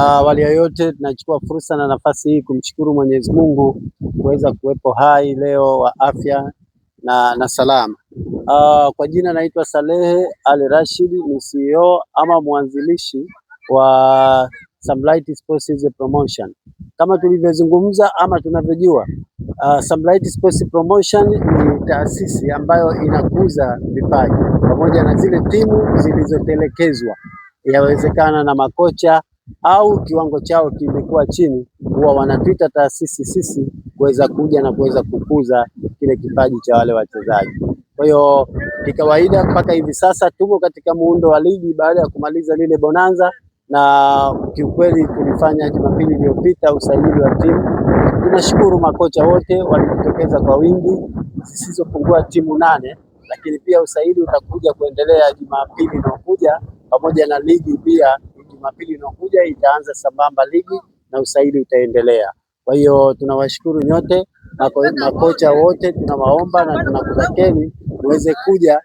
Awali ya yote tunachukua fursa na nafasi hii kumshukuru Mwenyezi Mungu kuweza kuwepo hai leo wa afya na salama. Kwa jina naitwa Salehe Ali Rashid, ni CEO ama mwanzilishi wa Samlight Sports Promotion. Kama tulivyozungumza ama tunavyojua, Samlight Sports Promotion ni taasisi ambayo inakuza vipaji pamoja na zile timu zilizotelekezwa, yawezekana na makocha au kiwango chao kimekuwa chini, huwa wanatuita taasisi sisi kuweza kuja na kuweza kukuza kile kipaji cha wale wachezaji. Kwa hiyo kikawaida, mpaka hivi sasa tuko katika muundo wa ligi baada ya kumaliza lile bonanza, na kiukweli tulifanya Jumapili iliyopita usajili wa timu. Tunashukuru makocha wote walijitokeza kwa wingi, zisizopungua timu 8, lakini pia usaili utakuja kuendelea Jumapili inayokuja pamoja na ligi pia. Jumapili inayokuja itaanza sambamba ligi na usaili utaendelea. Kwa hiyo tunawashukuru nyote makocha wote, tunawaomba na tunakutakeni muweze kuja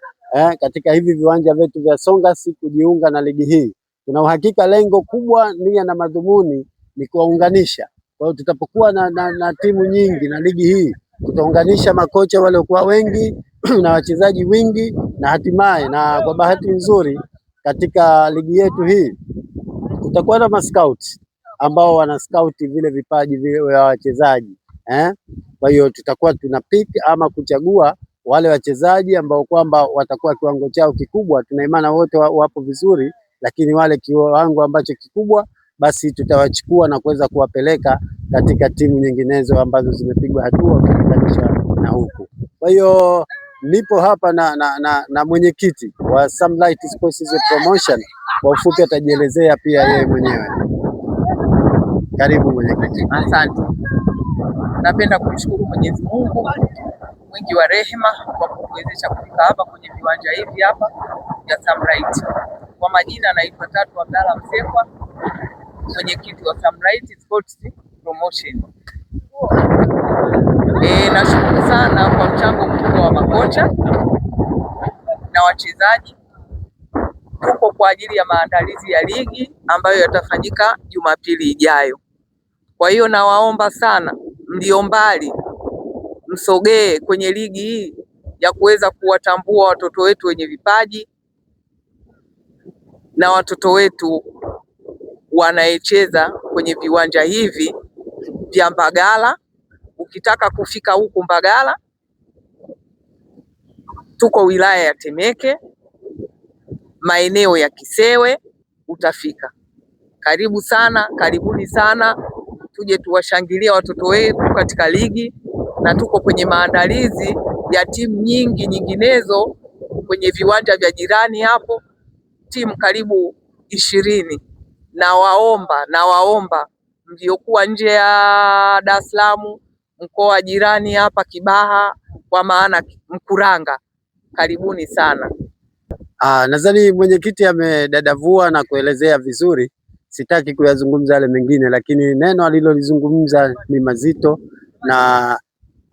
katika hivi viwanja vyetu vya Songas kujiunga na ligi hii. Tuna uhakika lengo kubwa, nia na madhumuni ni kuwaunganisha. Kwa hiyo tutapokuwa na timu nyingi na ligi hii, tutaunganisha makocha waliokuwa wengi na wachezaji wingi, na hatimaye na kwa bahati nzuri katika ligi yetu hii kutakuwa na mascout ambao wana scout vile vipaji vile vya wachezaji Kwa hiyo tutakuwa tuna pick ama kuchagua wale wachezaji ambao kwamba watakuwa kiwango chao kikubwa. Tuna imani wote wapo vizuri, lakini wale kiwango ambacho kikubwa basi tutawachukua na kuweza kuwapeleka katika timu nyinginezo ambazo zimepigwa hatua kulinganisha na huku. Kwa hiyo nipo hapa na mwenyekiti wa Samlight Sports Promotion. Kwa ufupi atajielezea pia yeye mwenyewe. Karibu mwenyekiti. Asante. Napenda kumshukuru Mwenyezi Mungu mwingi wa rehema kwa kutuwezesha kufika hapa kwenye viwanja hivi hapa vya Samlight. Kwa majina naitwa Tatu Abdalla Msekwa, mwenyekiti wa Samlight Sports Promotion. Nashukuru sana kwa mchango mkubwa wa makocha na wachezaji. Tuko kwa ajili ya maandalizi ya ligi ambayo yatafanyika Jumapili ijayo. Kwa hiyo nawaomba sana mlio mbali msogee kwenye ligi hii ya kuweza kuwatambua watoto wetu wenye vipaji na watoto wetu wanaecheza kwenye viwanja hivi vya Mbagala. Ukitaka kufika huku Mbagala, tuko wilaya ya Temeke, maeneo ya Kisewe, utafika. Karibu sana, karibuni sana, tuje tuwashangilie watoto wetu katika ligi, na tuko kwenye maandalizi ya timu nyingi nyinginezo kwenye viwanja vya jirani hapo, timu karibu 20. Nawaomba mliokuwa nje ya Dar es Salaam, mkoa jirani hapa Kibaha, kwa maana Mkuranga, karibuni sana. Nadhani mwenyekiti amedadavua na kuelezea vizuri. Sitaki kuyazungumza yale mengine, lakini neno alilolizungumza ni mazito na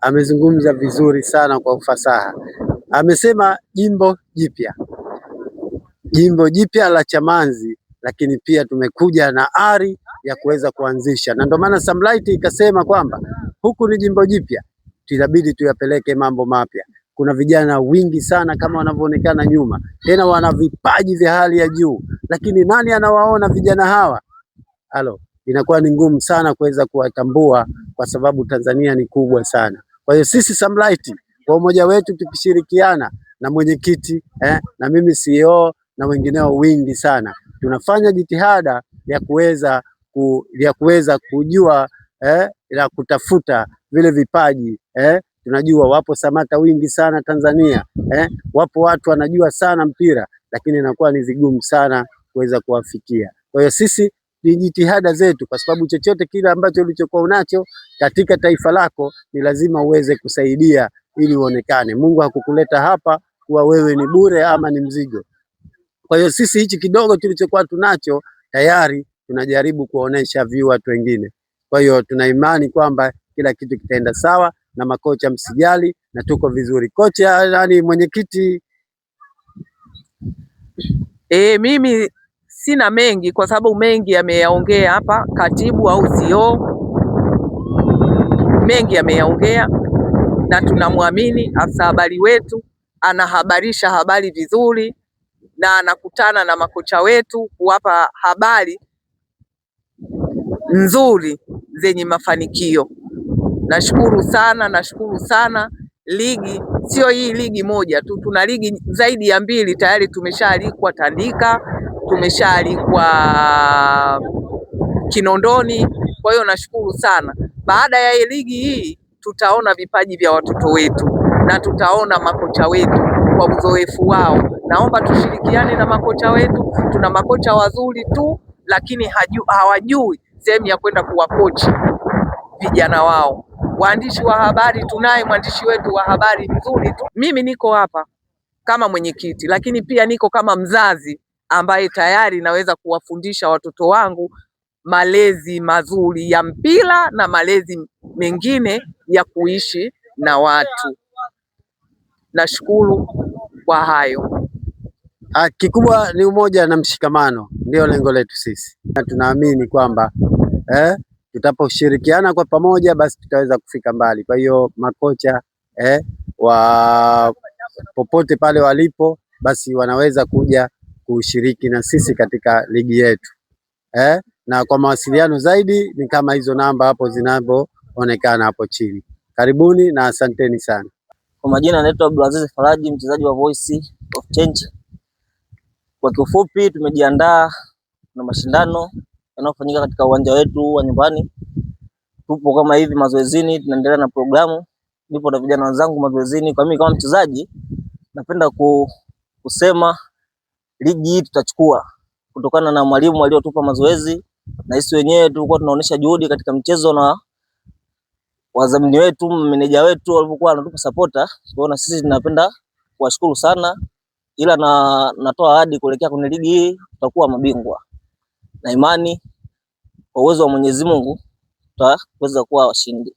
amezungumza vizuri sana kwa ufasaha. Amesema jimbo jipya, jimbo jipya la Chamazi, lakini pia tumekuja na ari ya kuweza kuanzisha, na ndio maana Samlight ikasema kwamba huku ni jimbo jipya, tutabidi tuyapeleke mambo mapya. Kuna vijana wingi sana kama wanavyoonekana nyuma, tena wana vipaji vya hali ya juu, lakini nani anawaona vijana hawa? Halo, inakuwa ni ngumu sana kuweza kuwatambua kwa sababu Tanzania ni kubwa sana. Kwa hiyo sisi Samlight kwa umoja wetu tukishirikiana na mwenyekiti na mimi CEO na wengineo wingi sana, tunafanya jitihada ya kuweza kujua ya kutafuta vile vipaji Tunajua wapo Samata wingi sana Tanzania, wapo watu wanajua sana mpira, lakini inakuwa ni vigumu sana kuweza kuwafikia. Kwa hiyo sisi ni jitihada zetu, kwa sababu chochote kile ambacho ulichokuwa unacho katika taifa lako ni lazima uweze kusaidia ili uonekane. Mungu hakukuleta hapa kuwa wewe ni bure ama ni mzigo. Kwa hiyo sisi hichi kidogo tulichokuwa tunacho tayari tunajaribu kuonesha view watu wengine. Kwa hiyo tuna imani kwamba kila kitu kitaenda sawa, na makocha msijali, na tuko vizuri. Kocha nani, mwenyekiti? Mimi Sina mengi kwa sababu mengi yameyaongea hapa katibu au CEO, mengi yameyaongea na tunamwamini afisa habari wetu, anahabarisha habari vizuri na anakutana na makocha wetu kuwapa habari nzuri zenye mafanikio. Nashukuru sana, nashukuru sana. Ligi sio hii ligi moja tu, tuna ligi zaidi ya mbili tayari. Tumeshaalikwa Tandika, tumeshaalikwa Kinondoni. Kwa hiyo nashukuru sana. Baada ya ligi hii tutaona vipaji vya watoto wetu na tutaona makocha wetu kwa uzoefu wao. Naomba tushirikiane na makocha wetu, tuna makocha wazuri tu, lakini hawajui sehemu ya kwenda kuwakochi vijana wao. Waandishi wa habari, tunaye mwandishi wetu wa habari mzuri tu. Mimi niko hapa kama mwenyekiti, lakini pia niko kama mzazi ambaye tayari naweza kuwafundisha watoto wangu malezi mazuri ya mpira na malezi mengine ya kuishi na watu. Nashukuru kwa hayo. Kikubwa ni umoja na mshikamano, ndio lengo letu sisi, na tunaamini kwamba tutaposhirikiana kwa pamoja, basi tutaweza kufika mbali. Kwa hiyo makocha wa popote pale walipo, basi wanaweza kuja kushiriki na sisi katika ligi yetu na kwa mawasiliano zaidi ni kama hizo namba hapo zinavyoonekana hapo chini. Karibuni na asanteni sana. Kwa majina anaitwa Abdulaziz Faraji, mchezaji wa Voice of Change. Kwa kiufupi, tumejiandaa na mashindano yanayofanyika katika uwanja wetu wa nyumbani. Tupo kama hivi mazoezini, tunaendelea na programu, nipo na vijana wenzangu mazoezini. Kwa mimi kama mchezaji, napenda kusema ligi hii tutachukua kutokana na mwalimu aliyotupa mazoezi, na sisi wenyewe tulikuwa tunaonesha juhudi katika mchezo na wadhamini wetu, meneja wetu walivyokuwa wanatupa supporta. Kwa na sisi tunapenda kuwashukuru sana, ila na natoa ahadi kuelekea kwenye ligi hii tutakuwa mabingwa, na imani kwa uwezo wa Mwenyezi Mungu tutaweza kuwa washindi.